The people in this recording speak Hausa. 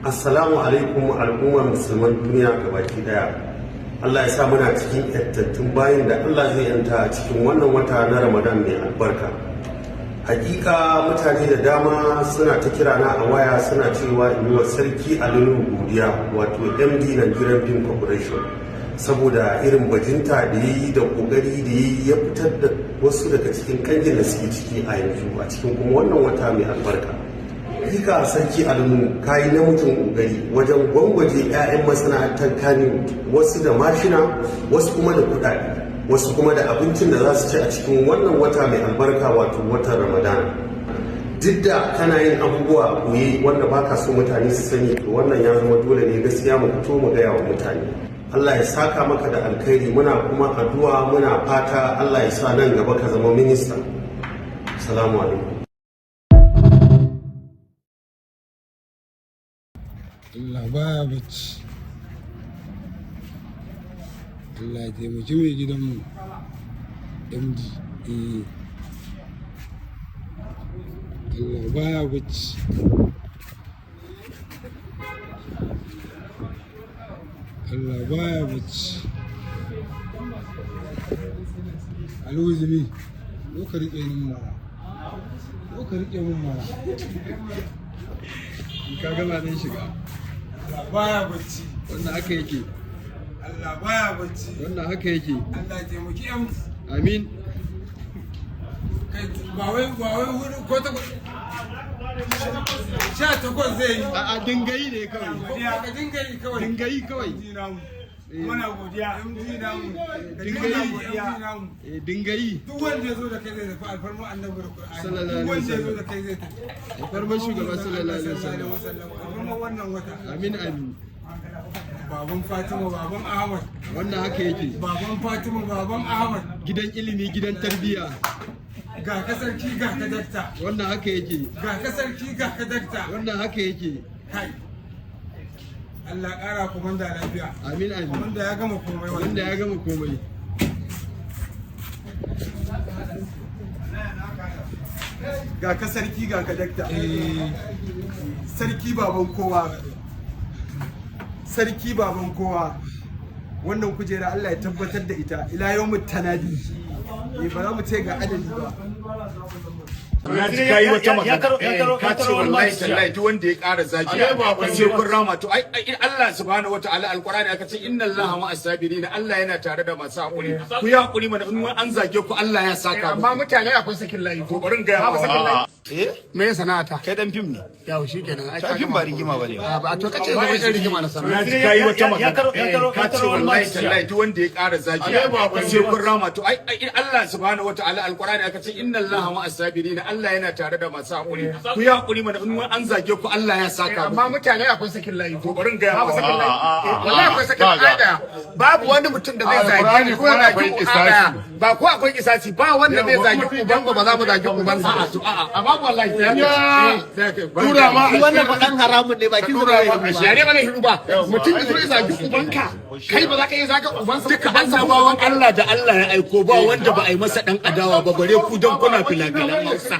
Assalamu alaikum, al'ummar musulman duniya gabaki daya. Allah ya sa muna cikin yantattun bayin da Allah zai yanta a cikin wannan wata na Ramadan mai albarka. Hakika mutane da dama suna ta kira na a waya, suna cewa in yi wa Sarki Ali Nuhu godiya, wato MD Nigerian Film Corporation, saboda irin bajinta da ya yi da kokari da ya yi, ya fitar da wasu daga cikin kangin da suke ciki a yanzu, a cikin kuma wannan wata mai albarka. Hakika Sarki Ali Nuhu, kayi namijin kokari wajen gwangwaje 'ya'yan masana'antar Kannywood, wasu da mashina, wasu kuma da kudade, wasu kuma da abincin da za su ci a cikin wannan wata mai albarka, wato watan Ramadan. Duk da kana yin abubuwa a koye wanda baka so mutane su sani, to wannan ya zama dole ne gaskiya mu fito mu gaya wa mutane. Allah ya saka maka da alkhairi. Muna kuma addu'a, muna fata Allah ya sa nan gaba ka zama minista. Salamu alaikum. Allah baya bacci. Allah ya taimaki mai gidanmu MD. Eh, Allah baya bacci. Allah baya bacci. Alwuzumi, zo ka riƙe min mara, zo ka riƙe min mara. In ka gama zan shiga. Allah baya bacci. Wannan haka yake. Allah baya bacci. Wannan haka yake. Allah ya taimaki MD. Amin. Kai, ba wai hudu ko takwas, 18 zai yi. A dingayi ne kawai. Ka dinga yi kawai. Dingayi kawai. Muna godiya, MD namu. Dingayi. MD namu. Eh, dingayi. Duk wanda ya zo da kai zai tafi, alfarma Annabi da Qur'ani. Sallallahu Duk alaihi wanda ya zo wasallam. da kai zai tafi. Alfarmar shugaba sallallahu alaihi wasallam. Alfarma wannan wata. Amin, amin. Baban Fatima, baban Ahmad. Wannan haka yake. Baban Fatima, baban Ahmad. Gidan ilimi, gidan tarbiyya. Ga ka sarki, ga ka dakta. Wannan haka yake. Ga ka sarki, ga ka dakta. Wannan haka yake. Kai, Allah ƙara komanda lafiya. Amin, amin. Komanda ya gama komai. Wanda ya gama komai. Ga ka sarki, ga ka dakta. Sarki baban kowa, sarki baban kowa. Wannan kujera Allah ya tabbatar da ita ila yau tanadi. Eh, ba za mu ce ga adadi ba. Na ji kayi wata magana, ka ce wallahi tallahi duk wanda ya ƙara zagi sai kun rama. To ai Allah subhanahu wataala, alqur'ani aka ce inna Allaha ma'as sabirin, Allah yana tare da masu hakuri. Ku yi hakuri mana, in an zage ku Allah ya saka. Amma mutane akwai sakin layi. Ko bari in ga Babu sakin layi. Eh? Me ya sana'ata? Kai dan fim ne. Yau shikenan. Ai Ta fim ba rigima bane. Ba to kace zama irin rigima na sana'a. Na ji kayi wata magana, ka ce wallahi tallahi duk wanda ya ƙara zagi sai kun rama. To ai Allah subhanahu wataala, alqur'ani aka ce inna Allaha ma'as sabirin, Allah yana tare da masu hakuri. Ku yi hakuri mana, in an zage ku Allah ya saka. Amma mutane akwai sakin layi. Ko bari in ga Babu sakin layi. Wallahi akwai sakin layi daya. Babu wani mutum da zai zage ni ko ya zagi uba. Ba ko akwai kisasi, ba wanda zai zagi uban ba za mu zagi uban sa. A'a, to a'a, amma wallahi Tura ma. Wannan faɗan haramun ne, bakin su ba. Yare ba zai hiru ba. Mutum ya zo ya zagi ubanka. Kai ba za ka iya zaga ubansa. Duka annabawan Allah da Allah ya aiko, ba wanda ba a yi masa dan adawa ba, bare ku dan kuna filafilan Hausa.